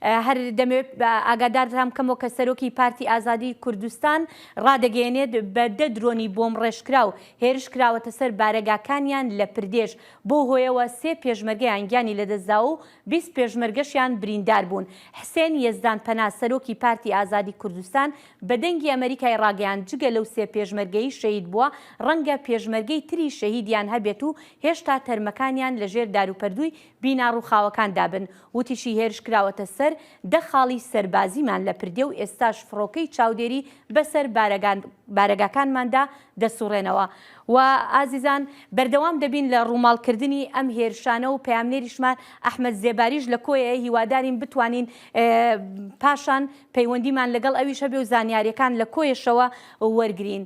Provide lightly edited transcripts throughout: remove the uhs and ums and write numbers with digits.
هەر دەمەوێت ئاگادارتان بکەمەوە کە سەرۆکی پارتی ئازادی کوردستان ڕادەگەیەنێت بە دە درۆنی بۆمڕێژکراو هێرش کراوەتە سەر بارەگاکانیان لە پردێش، بەو هۆیەوە سێ پێشمەرگەیان گیانی لەدەستداوە و 20 پێشمەرگەشیان بریندار بوون. حسێن یەزدانپەنا سەرۆکی پارتی ئازادی کوردستان بە دەنگی ئەمەریکای ڕاگەیاند جگە لەو سێ پێشمەرگەی شەهید بووە ڕەنگە پێشمەرگەی تری شەهیدیان هەبێت و هێشتا تەرمەکانیان لەژێر داروپەردووی بینا ڕووخاوەکاندا بن. وتیشی هێرش کراوەتە سەر دە خاڵی سەربازیمان لە پردێ و ئێستاش فڕۆکەی چاودێری بەسەر بارەگاکانماندا دەسوڕێنەوە و ئازیزان بەردەوام دەبین لە ڕووماڵکردنی ئەم هێرشانە و پەیامنێریشمان ئەحمەد زێباریش لە کۆیەیە هیوادارین بتوانین پاشان پەیوەندیمان لەگەڵ ئەویش هەبێ و زانیاریەکان لە کۆیەشەوە وەرگرین.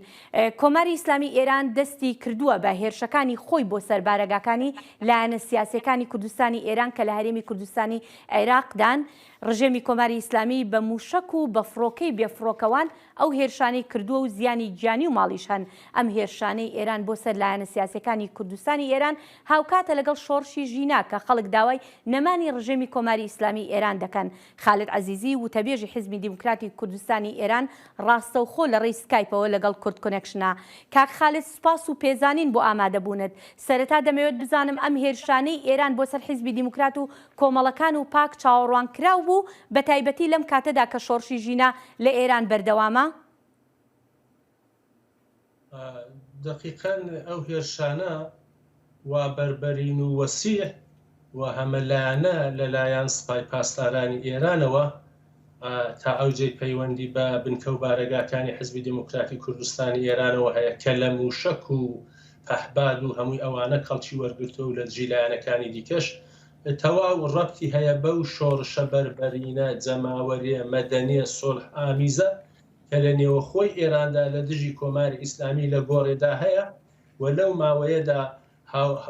کۆماری ئیسلامی ئێران دەستی کردووە بە هێرشەکانی خۆی بۆ سەر بارەگاکانی لایەنە سیاسیەکانی کوردستانی ئێران کە لە هەرێمی کوردستانی عێراقدان. ڕژێمی کۆماری ئیسلامی بە مووشەک و بە فڕۆکەی بێ فڕۆکەوان ئەو هێرشانەی کردووە و زیانی گیانی و ماڵیش هەن. ئەم هێرشانەی ئێران بۆ سەر لایەنە سیاسیەکانی کوردستانی ئێران هاوکاتە لەگەڵ شۆڕشی ژینا کە خەڵک داوای نەمانی ڕژێمی کۆماری ئیسلامی ئێران دەکەن. خالد عەزیزی، وتەبێژی حیزبی دیموکراتی کوردستانی ئێران ڕاستەوخۆ لە ڕێی سکایپەوە لەگەڵ کوردکۆنێکشنە. کاک خالد سوپاس و پێزانین بۆ ئامادەبوونت. سەرەتا دەمەوێت بزانم ئەم هێرشانەی ئێران بۆ سەر حیزبی دیموکرات و کۆمەڵەکان و پاک چاوەڕوانکراو بوو، بەتایبەتی لەم کاتەدا کە شۆڕشی ژینا لە ئێران بەردەوامە؟ دەقیقەن ئەو هێرشانە وا بەربەرین و وەسیع و هەمەلایەنە لەلایەن سپای پاسدارانی ئێرانەوە تا ئەو جێی پەیوەندی بە بنکە و بارەگاکانی حزبی دێموکراتی کوردستانی ئێرانەوە هەیە کە لە مووشەک و پەهباد و هەمووی ئەوانە کەڵکی وەرگرتووە و لە دژی لایەنەکانی دیکەش تەواو ڕەبتی هەیە بەو شۆڕشە بەربەرینە جەماوەریە مەدەنیە سوڵح ئامیزە کە لە نێوەخۆی ئێراندا لە دژی کۆماری ئیسلامی لە گۆڕێدا هەیە و لەو ماوەیەدا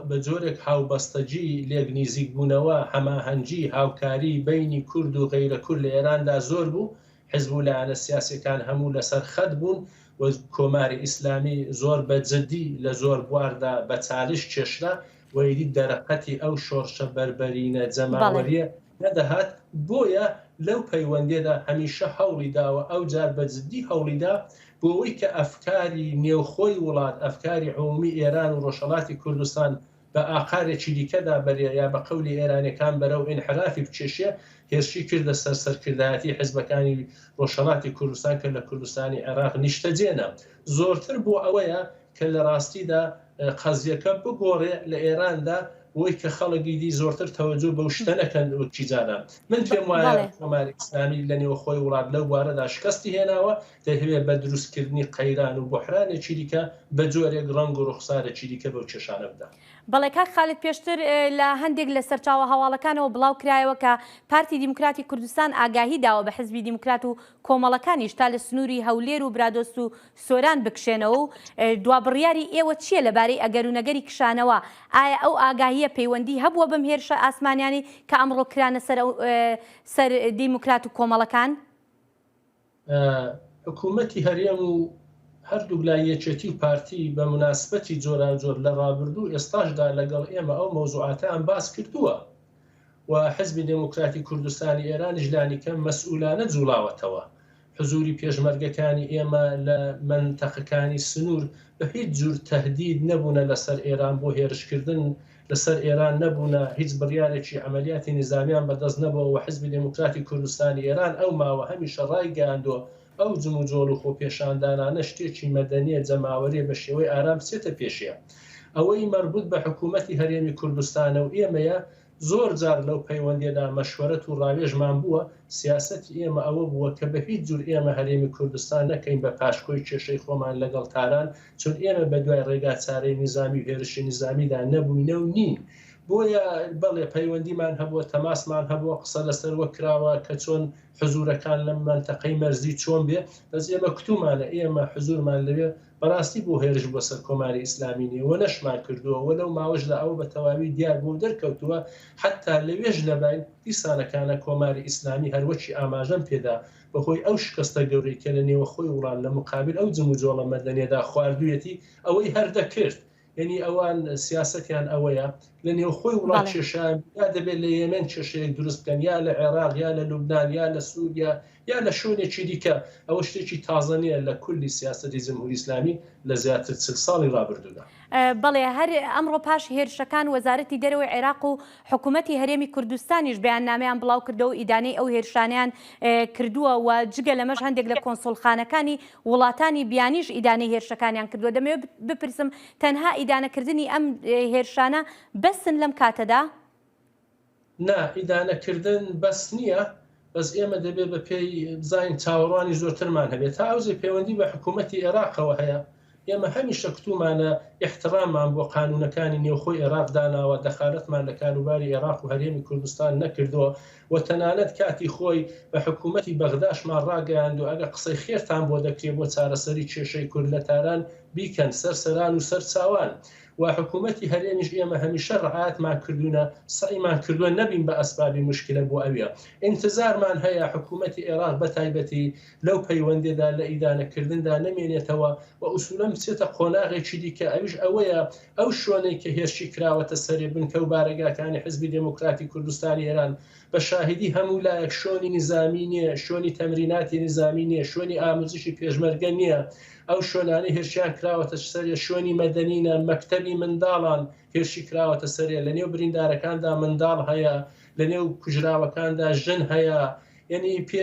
بە جۆرێک هاوبەستەگی، لێک نیزیک بوونەوە، هەماهەنگی، هاوکاری بەینی کورد و غەیرە کورد لە ئێراندا زۆر بوو، حیزب و لایەنە سیاسیەکان هەموو لە سەر خەت بوون و کۆماری ئیسلامی زۆر بە جدی لە زۆر بواردا بە چالش کێشرا و ئیدی دەرەقەتی ئەو شۆڕشە بەربەرینە جەماوەریە نەدەهات، بۆیە لەو پەیوەندیەدا هەمیشە هەوڵی داوە، ئەوجار بە جدی هەوڵی دا بۆوەی کە ئەفکاری نێوخۆی وڵات، ئەفکاری عمومی ئێران و ڕۆژهەڵاتی کوردستان بە ئاقارێکی دیکەدا بەرێ یا بە قەولی ئێرانیەکان بەرەو ئینحرافی بکێشێ، هێرشی کردە سەر سەرکردایەتی حزبەکانی ڕۆژهەڵاتی کوردستان کە لە کوردستانی عێراق نیشتەجێنە. زۆرتر بۆ ئەوەیە کە لە ڕاستیدا قەزیەکە بگۆڕێ لە ئێراندا بۆی کە خەڵک ئیدی زۆرتر تەوەجۆ بەو شتە نەکەن وەکی جاران. من پێم وایە کۆماری ئیسلامی لە نێوخۆی وڵات لەو بوارەدا شکەستی هێناوە، دەیهەوێ بە دروستکردنی قەیران و بوحرانێکی دیکە بە جۆرێک ڕەنگ و ڕوخسارێکی دیکە بەو کێشانە بدا. بەڵێ کاک خالد پێشتر لە هەندێک لە سەرچاوە هەواڵەکانەوە بڵاو کرایەوە کە پارتی دیموکراتی کوردستان ئاگاهی داوە بە حزبی دیموکرات و کۆمەڵەکانیش تا لە سنووری هەولێر و برادۆست و سۆران بکشێنەوە و دوا بڕیاری ئێوە چییە لەبارەی ئەگەر و نەگەری کشانەوە؟ ئایا ئەو ئاگاهییە پەیوەندی هەبووە بەم هێرشە ئاسمانیانەی کە ئەمڕۆ کرانە سەر ئەو سەر دیموکرات و کۆمەڵەکان؟ حکوومەتی هەرێم و هەردووک لای یەکێتی و پارتی بە موناسبەتی جۆراوجۆر لە ڕابردوو و ئێستاشدا لەگەڵ ئێمە ئەو مەوزوعاتەیان باس کردووە و حزبی دێموکراتی کوردستانی ئێرانیش لانیکەم مەسئولانە جووڵاوەتەوە. حزووری پێشمەرگەکانی ئێمە لە مەنتەقەکانی سنوور بە هیچ جور تەهدید نەبوونە لە سەر ئێران بۆ هێرش کردن لە سەر ئێران نەبوونە، هیچ بڕیارێکی عەمەلیاتی نیزامیان بە دەست نەبووە و حزبی دێموکراتی کوردستانی ئێران ئەو ماوە هەمیشە ڕایگەیاندووە ئەو جموجۆڵ و خۆپێشاندانانە شتێکی مەدەنیە جەماوەریە بە شێوەی ئارام بچێتە پێشێ. ئەوەی مەربوت بە حکوومەتی هەرێمی کوردستانە و ئێمەیە زۆر جار لەو پەیوەندیەدا مەشوەرەت و ڕاوێژمان بووە، سیاسەتی ئێمە ئەوە بووە کە بە هیچ جور ئێمە هەرێمی کوردستان نەکەین بە پاشکۆی کێشەی خۆمان لەگەڵ تاران، چون ئێمە بە دوای ڕێگا چارەی نیزامی و هێرشی نیزامیدا نەبووینە و نین. بۆیە بەڵێ پەیوەندیمان هەبووە، تەماسمان هەبووە، قسە لەسەر وە کراوە کە چۆن حزوورەکان لەم مەنتەقەی مەرزی چۆن بێ، بەس ئێمە کوتوومانە ئێمە حزوورمان لەوێ بەڕاستی بۆ هێرش بۆ سەر کۆماری ئیسلامی نیە و نەشمان کردووە و لەو ماوەشدا ئەوە بە تەواوی دیار بووە و دەرکەوتووە حەتتا لەوێش نەباین دیسانەکانە کۆماری ئیسلامی هەروەکی ئاماژەم پێدا بە هۆی ئەو شکەستە گەورەی کە لە نێوەخۆی وڵات لە موقابل ئەو جموجۆڵە مەدەنیەدا خواردوویەتی ئەوەی هەر دەکرد یەنی ئەوان سیاسەتیان ئەوەیە. لە نێوخۆی وڵات کێشەیان یا دەبێت لە یەمەن کێشەیەک دروست بکەن یا لە عێراق یا لە لوبنان یا لە سووریا یا لە شوێنێکی دیکە. ئەوە شتێکی تازە نییە لە کولی سیاسەتی جمهوری ئیسلامی لە زیاتر 40 ساڵی ڕابردوودا. بەڵێ، هەر ئەمڕۆ پاش هێرشەکان وەزارەتی دەرەوەی عێراق و حکوومەتی هەرێمی کوردستانیش بەیاننامەیان بڵاوکردەوە و ئیدانەی ئەو هێرشانەیان کردووە و جگە لەمەش هەندێک لە کۆنسوڵخانەکانی وڵاتانی بیانیش ئیدانەی هێرشەکانیان کردووە. دەمەوێت بپرسم تەنها ئیدانەکردنی ئەم هێرشانە بەسن لەم کاتەدا؟ نا، ئیدانەکردن بەس نییە، بەس ئێمە دەبێت بە پێی بزانین چاوەڕوانی زۆرترمان هەبێت. تا ئەوجەی پەیوەندی بە حکوومەتی ئێراقەوە هەیە، ئێمە هەمیشە کوتوومانە ئیحتڕاممان بۆ قانوونەکانی نێوخۆی ئێراق داناوە، دەخالەتمان لە کاروباری ئێراق و هەرێمی کوردستان نەکردووە و تەنانەت کاتی خۆی بە حکوومەتی بەغداشمان ڕاگەیاندووە ئەگەر قسەی خێرتان بۆ دەکرێ بۆ چارەسەری کێشەی کورد لە تاران بیکەن سەر سەران و سەر چاوان و حکوومەتی هەرێمیش ئێمە هەمیشە ڕعایەتمان کردوونە سەعیمان کردووە نەبین بە ئەسبابی موشکلە بۆ ئەوێ ئینتزارمان هەیە حکوومەتی ئێراق بە تایبەتی لەو پەیوەندیەدا لە ئیدانەکردندا نەمێنێتەوە و ئوسولەن بچێتە قۆناغێکی دیکە ئەویش ئەوەیە ئەو شوێنەی کە هێرشی کراوەتە سەرێ بنکە و بارەگاکانی حزبی دێموکراتی کوردستانی ئێران بە شاهیدی هەموو لایەک شۆنی نیزامی نییە، شۆنی تەمریناتی نیزامی نییە، شۆنی ئاموزشی پێشمەرگە نییە، ئەو شۆنانەی هێرشیان کراوەتە سەرێ شۆنی مەدەنینە، مەکتەبی منداڵان هێرشی کراوەتە سەرێ، لە نێو بریندارەکاندا منداڵ هەیە، لە نێو کوژراوەکاندا ژن هەیە، یەنی پێ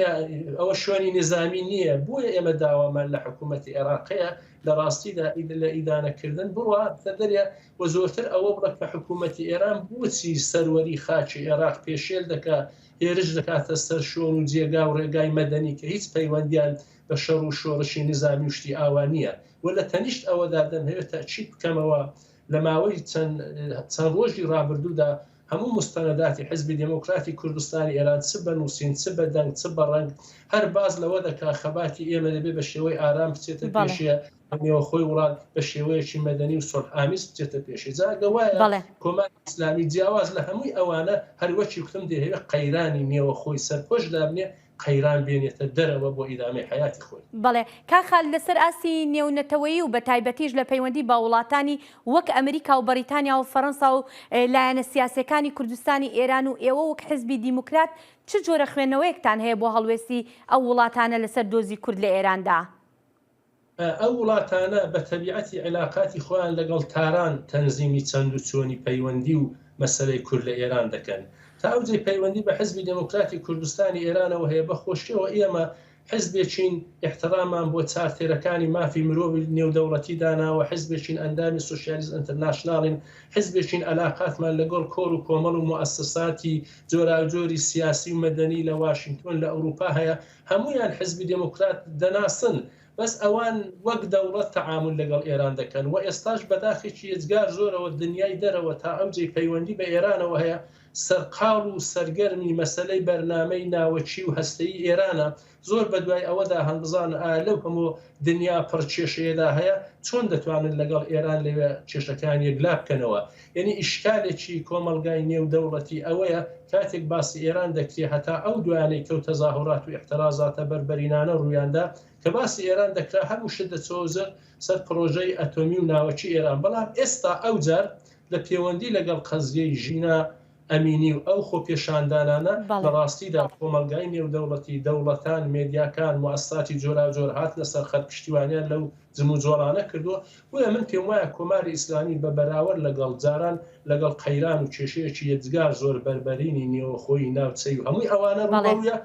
ئەوە شوێنی نیزامی نییە، بۆیە ئێمە داوامان لە حکوومەتی عێراق هەیە لە ڕاستیدا لە ئیدانەکردن بڕواتە دەرێ و زۆرتر ئەوە بڵێ کە حکوومەتی ئێران بۆچی سەروەری خاکی عێراق پێشێل دەکا، هێرش دەکاتە سەر شۆن و جێگا و ڕێگای مەدەنی کە هیچ پەیوەندیان بە شەڕ و شۆڕشی نیزامی و شتی ئاوا نییە و لە تەنیشت ئەوەدا دەمهەوێت تەئکید بکەمەوە لە ماوەی چەند چەند ڕۆژی ڕابردوودا هەموو موستەنەداتی حیزبی دێموکراتی کوردستانی ئێران چ بە نووسین، چ بە دەنگ، چ بە ڕەنگ هەر باس لەوە دەکا خەباتی ئێمە دەبێ بە شێوەی ئارام بچێتە پێشێ، لە نێوەخۆی وڵات بە شێوەیەکی مەدەنی و سوڵحئامیز بچێتە پێشێ. جا ئەگە وایە کۆماری ئیسلامی جیاواز لە هەمووی ئەوانە هەر وەکی کوتم دەیهەوێ قەیرانی نێوەخۆی سەرپۆش دابنێ، قەیران بێنێتە دەرەوە بۆ ئیدامەی حەیاتی خۆی. بەڵێ کاک خالد لەسەر ئاستی نێونەتەوەیی و بەتایبەتیش لە پەیوەندی بە وڵاتانی وەک ئەمریکا و بەڕیتانیا و فەرەنسا و لایەنە سیاسیەکانی کوردستانی ئێران و ئێوە وەک حزبی دیموکرات چ جۆرە خوێندنەوەیەکتان هەیە بۆ هەڵوێستی ئەو وڵاتانە لەسەر دۆزی کورد لە ئێراندا؟ ئەو وڵاتانە بە تەبیعەتی عیلاقاتی خۆیان لەگەڵ تاران تەنزیمی چەند و چۆنی پەیوەندی و مەسەلەی کورد لە ئێران دەکەن. تا ئەو جێی پەیوەندی بە حزبی دێموکراتی کوردستانی ئێرانەوە هەیە بە خۆشیەوە ئێمە حزبێکین ئیحتڕاممان بۆ چارتێرەکانی مافی مرۆڤی نێودەوڵەتی داناوە، حزبێکین ئەندامی سۆسیالیست ئینترناشناڵین، حزبێکین ئەلاقاتمان لەگەڵ کۆڕ و کۆمەڵ و موئەسەساتی جۆراوجۆری سیاسی و مەدەنی لە واشینگتۆن لە ئەوروپا هەیە، هەموویان حزبی دێموکرات دەناسن، بەس ئەوان وەک دەوڵەت تەعامول لەگەڵ ئێران دەکەن و ئێستاش بەداخێکی یەجگار زۆرەوە دنیای دەرەوە تا ئەو جێی پەیوەندی بە ئێرانەوە هەیە سەرقاڵ و سەرگەرمی مەسەلەی بەرنامەی ناوەکی و هەستەیی ئێرانە، زۆر بەدوای ئەوەدا هەن بزانن ئایا لەو هەموو دنیا پڕ کێشەیەدا هەیە چۆن دەتوانن لەگەڵ ئێران لەوێ کێشەکان یەکلا بکەنەوە. یەنی ئیشکالێکی کۆمەڵگای نێودەوڵەتی ئەوەیە کاتێک باسی ئێران دەکرێ هەتا ئەو دوایانەی کەو تەزاهورات و ئیعترازاتە بەربەرینانە ڕوویاندا کە باسی ئێران دەکرا هەموو شت دەچۆوە سەر پڕۆژەی ئەتۆمی و ناوەکی ئێران بەڵام ئێستا ئەوجار لە پێوەندی لەگەڵ قەزیەی ژینا ئەمینی و ئەو خۆپێشاندانانە لە ڕاستیدا کۆمەڵگای نێودەوڵەتی، دەوڵەتان، مێدیاکان، موئەسساتی جۆراوجۆر هاتنە سەر خەت پشتیوانیان لەو جموجۆڵانە کردووە، بۆیە من پێموایە کۆماری ئیسلامی بە بەراوەرد لەگەڵ جاران لەگەڵ قەیران و کێشەیەکی یەجگار زۆر بەربەرینی نێوەخۆیی ناوچەیی و هەمووی ئەوانە ڕووبەڕوویە،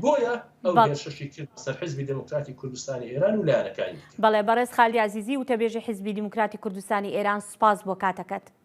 بۆیە ئەو هێرشەشی کردە سەر حیزبی دێموکراتی کوردستانی ئێران و لایەنەکانی دیکە. بەڵێ بەڕێز خالدی عەزیزی وتەبێژی حیزبی دیموکراتی کوردستانی ئێران سوپاس بۆ کاتەکەت.